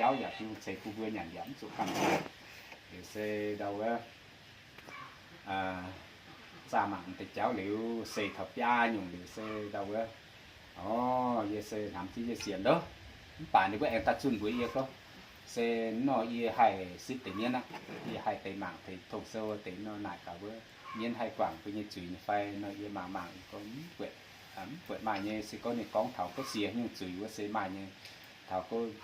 jauv yaac Tin-Hungh ceix bun mbuo nyanc yaac mv zuqc gamh nziex. Liuz se ndau wuov zaah mangc deix jauv liuz se taux biaa nyungc liuz se ndau wuov, orv, yie se hnamv jienv yie sienx lov. Mv baac ninh mbuo aengx daaih zunh mbuox yie gorngv, se nor yie haih sipv deix mienv aqv. Yie haih deix mangc deix tong sou deix nor naaic gaax wuov mienv haih guangc mbuo nyei zuiz nyei fai nor yie mangc mangc yie gorngv mv buatc, mv buatc maaih nyei. Se gorngv ninh gorngv taux gorngv siec nyungc zuiz wuov se maaih nyei. Taux gorngv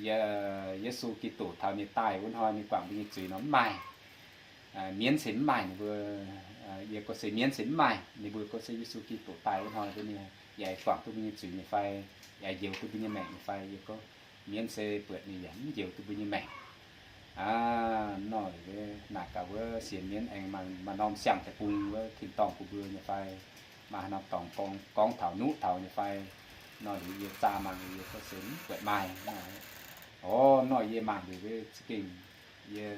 Ye- Yesu Giduc taux ninh daaih wuov hnoi ninh guangc mbuo nyei zuiz nor mv maaih. Mienv se mv maaih ninh mbuo, yie gorngv se mienv se mv maaih, ninh mbuo gorngv se Yesu Giduc daaih wuov hnoi mbuo nyei yaac guangc duqv mbuo nyei zuiz nyei fai, yaac njoux duqv mbuo nyei maengc nyei fai. Yie gorngv mienv se buatc ninh yaac mv njoux duqv mbuo nyei maengc. Aa, nor naaic gaax wuov sienx mienv aengx maaih norm siang-deic-bung wuov tin-dorngh bun mbuo nyei fai, maaih haaix norm dorngx gorngv taux nuqv taux nyei fai. Nor liuz yie zaah mangc yie gorngv se mv buatc maaih. Orv, nor yie mangc liuz za'gengh yie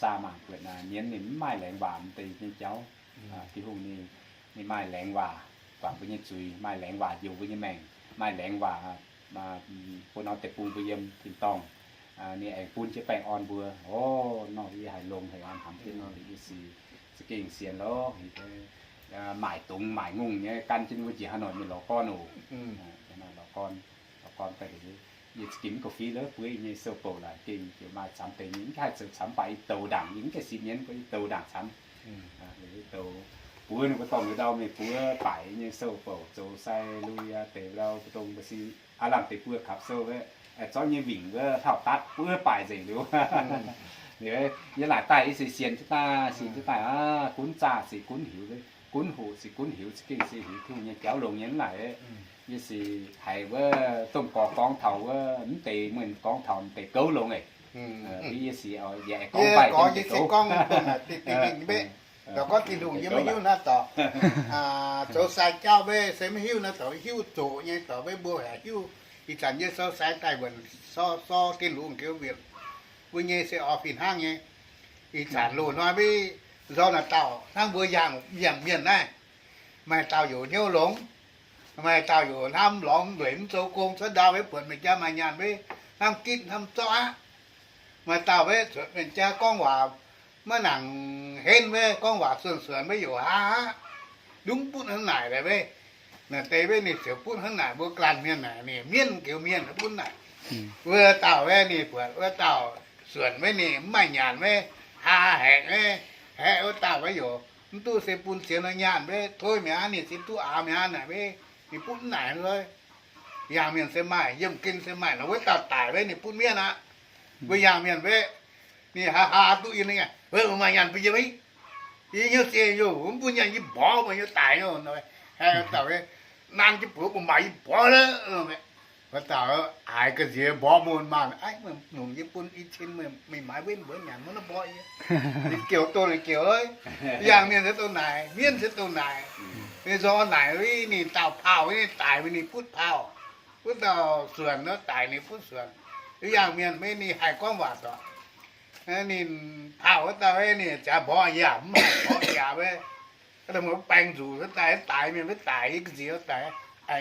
zaah mangc buatc naaic mienv ninh mv maaih laengz waac m'deix nyei jauv. Tin-Hungh ninh, ninh maaih laengz waac guangc mbuo nyei zuiz, maaih laengz waac njoux mbuo nyei maengc, maaih laengz waac bun norm deic-bung mbuo yiem tin-dorngh. Ninh aengx bun jienv baengh orn mbuo. Orv, nor yie haiz longx haiz orn hnamv jienv nor liuz yie sienx, za'gengh sienx lov. Maaic dungz maaic ngongh nyei gan jienv wuov njiec haaix noic mingh lorz gorn oc. Lorz gorn, lorz gorn daaih liuz, yie za'gengh mv go fiev lov buov yie nyei sou-bouc laaix gengh ziouc maaih camv deix nyei, mv haih zoux camv, mv baac yie douz ndaangc, yie mv gaengh sipv mienv, gorngv yie douz ndaangc camv. Buov ninh mbuo dorh mbuo ndau mingh buov baaic yie nyei sou-bouc, zoux sai lui aa deix ndau mbu'ndongx mbu'si aav lamh deix buo kapv sou wuov, zorqv nyei wingc wuov hlauv-datv buov baaic nzengc liuz. Yie laaic daaih yie se sienx jienv daaih, sienx jienv daaih aav, gunv zaah se gunv hiuv, gunv hoqc se gunv hiuv, za'gengh se hiuv Tin-Hungh nyei jauv longx nyei mv laaic. Yie se haiz wuov domh gorx gorngv taux wuov mv deix, meih gorngv taux mv deix gouv longx eix. Yie se yaac gorngv mv baac gorngv yie se gorngv deix gouv. Gorngv Tin-Hungh yie maiv hiuv naaiv dorngx. Zoux sai jauv maiv se maiv hiuv naaiv dorngx, hiuv zoqc nyei dorngx maiv mbuo haic hiuv. Ih zanc yie sou sai daaih wuonc sou, sou Tin-Hungh nqeu wienh mbuo nyei se oix fih hnangv nyei. Ih zanc loz-hnoi maiv nzorng naaic dauh hnangv mbuo yangh mienh, mienh naaiv. Maaih dauh youc hnyouv longx, maaih dauh youc hnamv lorngx nzueic mv zoux gong cuotv ndau maiv buatc meih jaa maaih nyaanh maiv hnamv gitv hnamv zorqv aqv. Maaih dauh maiv cuotv meih jaa gorngv waac maiv nangc henv maiv gorngv waac suonc-suonc maiv youc haa aqv. Dungv butv hnangv naaic laaix maiv. Naaic deix maiv ninh ziouc butv hnangv naaic mbuo glanz mienh naaic, ninh mienv geux mienh butv naaic. Wuov dauh maiv ninh buatc wuov dauh suonc maiv ninh mv maaih nyanc maiv, haa haengc maiv, haeqv wuov dauh maiv youc mv duqv se bun sienx nor nyaanh maiv, tov meih hnangv ninh se duqv aax meih hnangv naaic maiv, ninh butv hnangv naaic lorqc. Yangh mienh se maaih, yiem gen se maaih nor, wuov dauh daic maiv ninh butv mienv aqv. Mbuo yangh mienh maiv, ninh haa haa duqv yie nyei, maaih nyanc bun yie maiv? Yie hnyouv se youh mv bun nyanc yie mborqv meih nyei daic nor. Haaix dauh naan jienv buoz mbuo maaiz yie mborqv lorqc. Wuov dauh aaix ga'nziex mborqv mun maah, aav, meih nungx yie bun i cin meih maaiz wenv mbuox nyanc maiv nor mborqv yie. Ninh geuc dongh ninh geuc lorqc. Yangh mienh se dongh naaic, mienv se dongh naaic. Ninh nzorng naaic, ninh dauh pauh, ninh daic mingh ninh butv pauh. Wuov dauh suonc nor daic ninh butv suonc. Yangh mienh maiv ninh haih gorngv waac dorngc. Ninh pauh wuov dauh ninh jaax mborqv yaac mv haih mborqv jaax maiv. Wuov dauh muoz baeng nzuqc wuov daaih daic mienh maiv daic, yie ga'nziex wuov daaih,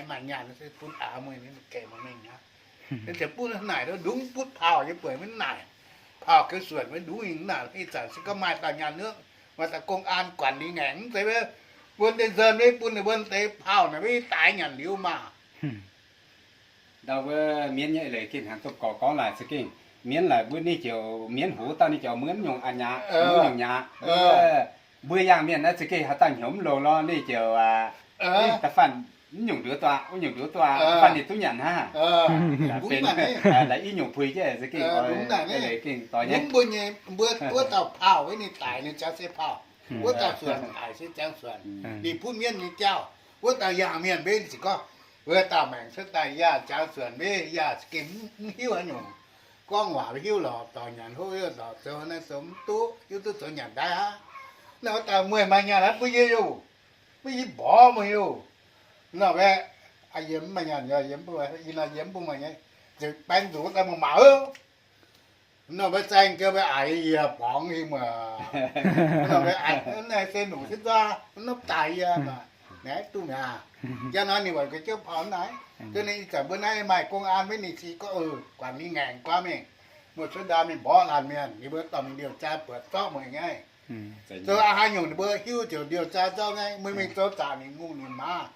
maaih nyaanh se bun aax meih, ninh gaengh mingh aqv. Ninh ziouc butv hnangv naaic, ndungv butv pauh nyei buonc maiv naaic. Pauh geu suonc maiv ndungv ih naaic, ih zanc se gorngv maaih dauh nyaanh hnyouv, maaih dauh công an quản lý ngaengc mv zeiz maiv, wuon deix nzuonx maiv bun ninh wuon deix pauh naaic maiv daaix nyanc liuz maah. Ndau wuov mienv nyei eix leiz gengh hnaangx domh gorx gorngv laaic za'gengh mienv laaic mbuo ninh ziouc mienv hoc dauh ninh ziouc muonv nyungc aqv nyaqc, muonv nyungc nyaqc. Mbuo yangh mienh naaiv za'gengh haaix dauh hnyouv mv longx lorqc, ninh ziouc da'faanh mv nyungc nduov duqv, wuov nyungc nduov duqv, da'faanh ninh duqv nyanc hnangv. Benx laaix i nyungc puix jienv za'gengh, eix leiz gengh doix nyei. Mbuo nyei, mbuo wuov dauh pauh wuov ninh daic ninh ziangx se pauh, wuov dauh suonc daic se ziangx suonc, ninh butv mienv nyei jauv. Wuov dauh yangh mienh mbenv ziqc gorngv, wuov dauh maengc cuotv daaih yaac ziangx suonc mbenv yaac za'gengh mv hiuv haaix nyungc. Gorngv waac mv hiuv lorqc, dorc nyanc hov hiuv lorqc, zoux naaiv zoux mv duqv, hiuv duqv zoux nyanc daaih aqv. Naaiv wuov dauh mueiz maaih nyaanh aqv bun yie youh, bun yie mborqv meih youh. Nor mbaeqv, yie mv maaih nyaanh, yie mv bun, yie nor yie mv bun meih nyei. Ziouc baeng nzuqc wuov dauh mangc maah, nor mbaeqv zaeng gau mbaeqv aaix yie borngz hingh muoc. Nor mbaeqv aaix naaiv se nungc se nzaa, nopv daaih yie maah. Naaiv duqv mi'aqv. Njang nor ninh weic ga'jouv pau naaiv. Zunv ninh ih zanc mbuo naaiv maaih công an maiv, ninh si gorngv, guangc ninh ngaengc guaav mingh, muoz-cuotv ndaam mingh mborqv laanh mienh, ninh mbuo dorh mingh liouh jaa buatc zorqv mueic nyei. Zoux aqc haaix nyungc ninh mbuo hiuv ziouc liouh jaa zorqv nyei. Meih mingh zoux zaqc ninh ngongh ninh maaz,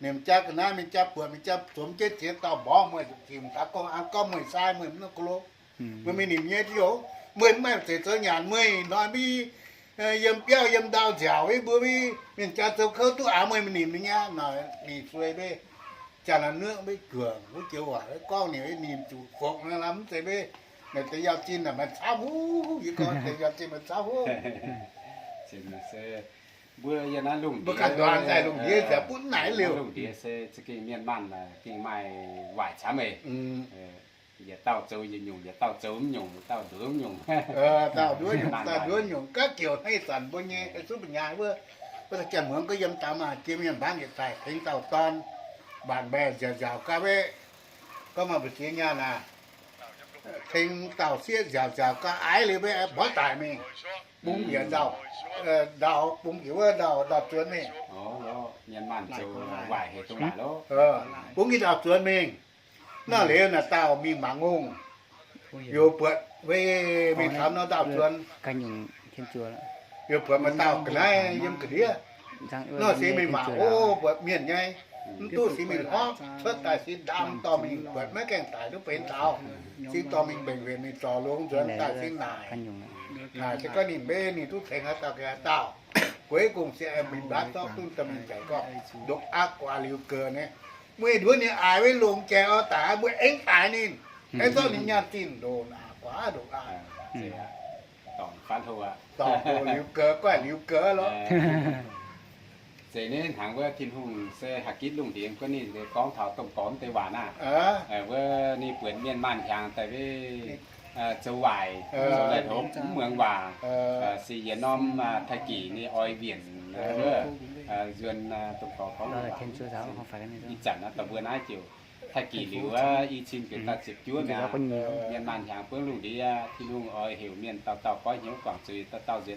ninh jaa ga'naaiv, mingh jaa buatc, mingh jaa zomx jienv ziex dauh mborqv mueic, ziouc mv daaih công an gorngv mueic sai, mueic mv nor go lo. Meih mingh nimc nyei ziouc, meih mv maaih zeiz zoux nyanc, meih hnoi mv yiem biauv yiem ndau nziaauc, mbuo mingh jaa zoux kouv duqv aqc, meih mingh nimc nyei aqv. Naaic ninh suei mbe, jaa naaiv nuoqv mbe juangc wuov joux waac gorngv ninh, ninh zuqc fongc naaiv lamh mv zeiz mbe. Naaic deix yauh zinh naaic maaih camv huv, yie gorngv deix yauh zinh maaih camv huv. Mbuo ganh nduangx daaih lungh ndiev nzengc butv naaic liouh. Lungh ndiev se za'gengh mienh maanh gengh maaih waaic camv meih. Yietc dauh zoux yietc nyungc, yietc dauh zoux mv nyungc, dauh nduov mv nyungc. Dauh nduov nyungc, dauh nduov nyungc, gaav jiex hnangv ih zanc mbuo nyei suv mbu'nyaah wuov, wuov janx muonz gorngv yiem daaih maah, jiex mienh mbaanv yietc daaih tengx dauh dorn, mbaanc mbaeqc nziaauc nziaauc gaav mbeqv, gorngv maaih mbu'ziex nyaanh aac, tengx dauh sieqv nziaauc nziaauc gaav, aiv liuz mbeqv mborqv daic mingh, bungx njiec ndau, ndau bungx njiec wuov ndau, ndau-zuonx mingh. Bungx njiec ndau-zuonx mingh. Nor liuz naaic dauh mingh mangc ngongh, yaac buatc mingh taux nor ndau-zuonx, yaac buatc maaih dauh ga'naaiv yiem ga'ndiev. Nor se mingh mangc, o, buatc mienh nyei, mv duqv se mingh hlorpv cuotv daaih se ndaam dorh mingh, buatc maiv gaengh daic duqv benx taux. Se dorh mingh mbenc hwuenx mingh zorc longx nzuonx daaih se naaic. Naaic se gorngv ninh mbe ninh duqv tengx haaix dauh gengh haaix dauh. Gueix gong se mingh mbatv zorqv duqv dorh mingh nzengc gorngv ndongc aqv guaax liuz geux nyei. Meih nduov ninh aix maiv longx jai orv daic, mbuo aengx aix ninh, aengx zorqv ninh nyaanh zinh ndongc aqv guaax ndongc aqv. Dorngc liuz geux, guaih liuz geux lorqc. Zeiz nyei hnangv wuov Tin-Hungh se haih gitv lungh ndiev gorngv ninh gorngv taux domh gormx deix waac naaiv. Wuov ninh buonc mienh maanh hiaangx daaih mbe zoux waaic, zoux laih hlopv mv muangx waac. Se yietc norm Taiv Gic ninh oix wienc wuov nzuonx domh gormx gorngv ih zanc naaiv daaih mbuo naaiv ziouc Taiv Gic liuz wuov i cin ziepc daaih ziepc juov mi'aqv. Mienh maanh hiaangx buangv lungh ndiev, Tin-Hungh oix heuc mienh dauh dauh goiv hnyouv guangc zuiz, dauh dauh nzuonx